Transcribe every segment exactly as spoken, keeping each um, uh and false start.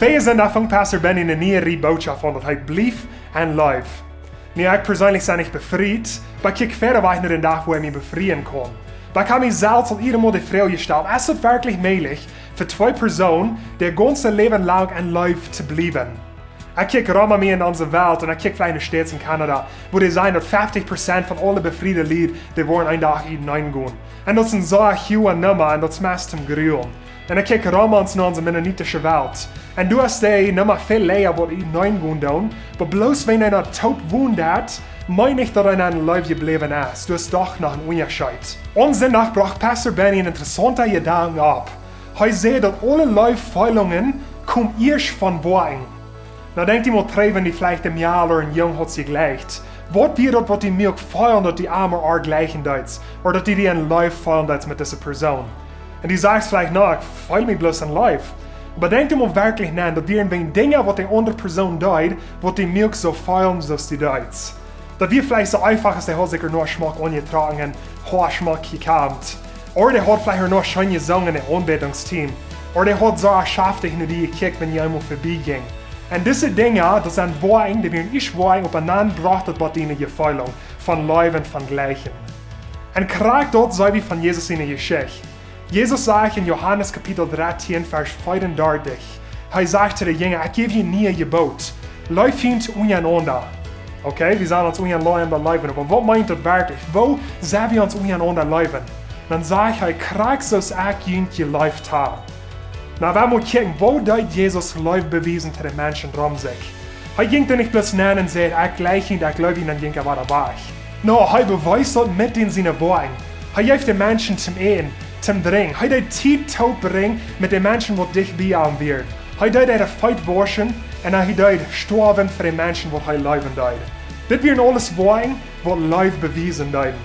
Väajen Sindach funk Pastor Benny ne niee Rieej Bootschoft aun, daut heet Blief en Leew. Nu, ekj perseenlich sie nich befriet, oba ekj kjikj wieda wajch no dän Dach, wua ekj mie befrieen kaun. Oba ekj hab mie selfst aul eenjemol de Froag jestalt: Es daut werkjlich mäajlich fa twee Persoonen äa gaunzet Läwen lang en Leew to bliewen? Ekj kjikj rom mie en onse Welt un ekj kjikj veleicht no States un Kanada, wua dee sajen, daut fefftich Prozent von aule befriede Lied, dee woaren een Dach uteneen gonen. Un daut es ne sea huage Numma un daut es meist toom grulen. Un ekj kjikj rom ons no onse mennonitische Welt. Un doa es dee Numma väl läaja, waut uteneen gonen doonen, oba bloos wan eena toop wonen deit, meent nich, daut eena en Leew jebläwen es. Doa es doch noch een Unjascheet. Aun Sindach brocht Pastor Benny een interessaunta Jedanken opp. Hee säd, daut aule Leewfeelungen komen ieescht von Woakjen. Nu denkj die mol trigj, wan du veleicht een Mejal ooda een Jung hast jejlikjt. Waut wia daut, waut die muak feelen, daut du am ooda ar jlikjen deetst, ooda daut du die en Leew feelen deetst met dise Persoon? Un du sajchst veleicht: "Na, ekj feel mie bloos en Leew." Oba denkj die mol werkjlich no, daut wieren wäajen Dinja, waut de aundre Persoon deed, waut die muak soo feelen, soo aus du deetst. Daut wia veleicht soo eefach aus dee haud sikj noch schmock aunjetrocken, Hoa schmock jekämmt. Ooda dee haud veleicht noch scheen jesungen em Aunbädungsteam. Ooda dee haud soo schaftich no die jekjikjt, wan jie eemol verbie jinjen. Un dise Dinja, daut sent Woakjen, dee wieren ieescht Woakjen, opp eenen brocht daut bat die ne Jefeelunk von Leew un von Jlikjen. Un krakjt daut seen wie von Jesus siene Jeschicht. Jesus sajcht en Johanes Kapitel dartieen, Varsch veeaundartich, hee sajcht to de Jinja: "Ekj jäw junt een nieet Jeboot. Leeft junt unjarenaunda." Okay, wie sellen ons unjarenaunda leewen, oba waut meent daut werkjlich? Woo sell wie ons unjarenaunda leewen? Dan sajcht hee: "Krakjt soo aus ekj junt jeleeft hab." Nu, wie motten kjikjen, woo deed Jesus Leew bewiesen to de Menschen rom sikj? Hee jinkj doa nich bloos nenn un säd: "Ekj jleich junt, ekj leew junt", dan jinkj hee wada wajch. Nu, hee bewiest daut met siene Woakjen. Hee jeef de Menschen toom Äten, toom Drinkjen. Hee deed Tiet toop brinjen met de Menschen, waut dicht bie am wieren. Hee deed äare Feet wauschen un hee deed stoawen fa de Menschen, waut hee leewen deed. Dit wieren aules Woakjen, waut Leew bewiesen deeden.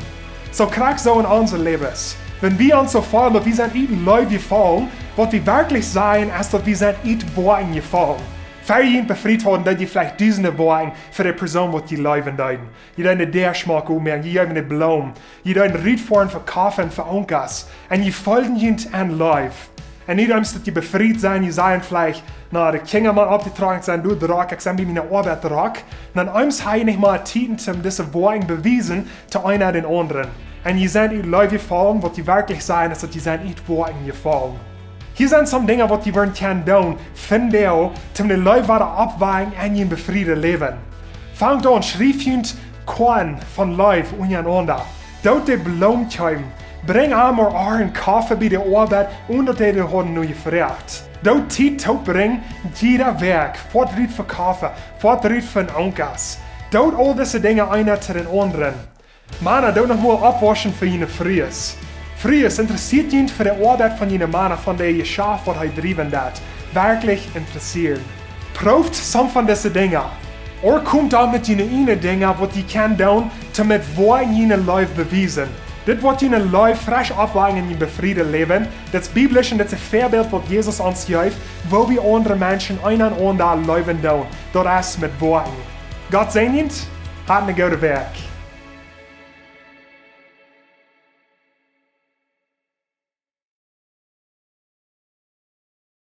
Soo krakjt soo en onse Läwes. Wan wie ons soo feelen, daut wie sent ut Leew jefollen, waut wie werkjlich sajen, es, daut wie sent ut Woakjen jefollen. Ea jie junt befriet hauden, deed jie veleicht dusende Woakjen fa de Persoon, waut jie leewen deeden. Jie deeden de Däa schmock oppmoaken, jie jeewen de Bloomen, jie deeden rutfoaren fa Koffe un fa Onkas. Un jie feelden junt en Leew. Un nu, wan jie befriet sent, jie sajen veleicht: "Na, de Kjinja motten oppjetrocken sennen, doa drock, ekj sie bie miene Oabeit drock." Dan eemol hab jie nich mea Tiet, om dise Woakjen bewiesen to eena dän aundren. Un jie sent ut Leew jefollen, waut jie werkjlich sajen, es, daut jie sent ut Woakjen jefollen. Hia sent some Dinja, waut jie woaren kjennen doonen, vondoag, om de Leew wada opptowakjen en jun befriedet Läwen. Fangt aun, schriew junt Koaten von Leew unjarenaunda. Doot de Bloomen kjeepen. Brinj am ooda ar een Koffe bie de Oabeit, onen daut dee doa hauden no jefroacht. Doot Tiet toop brinjen, jieda Wäakj. Foat rut fa Koffe, foat rut fa Onkas. Doot aul dise Dinja eena to dän aundren. Mana, doot noch mol oppwauschen fa june Frues. Frues, interessieet junt fa de Oabeit von june Mana, von de Jeschaft, waut hee driewen deit, werkjlich interessieet. Prooft some von dise Dinja. Ooda komt dan met june ieejne Dinja, waut jie kjennen doonen, om met Woakjen june Leew bewiesen. Dit woat june Leew fresch oppwakjen en jun befriedet Läwen. Dit es biblisch un dit es een Väabilt, waut Jesus ons jeft, woo wie aundre Menschen unjarenaunda leewen doonen. Daut es met Woakjen. Gott säajen junt, hat eene goode Wäakj.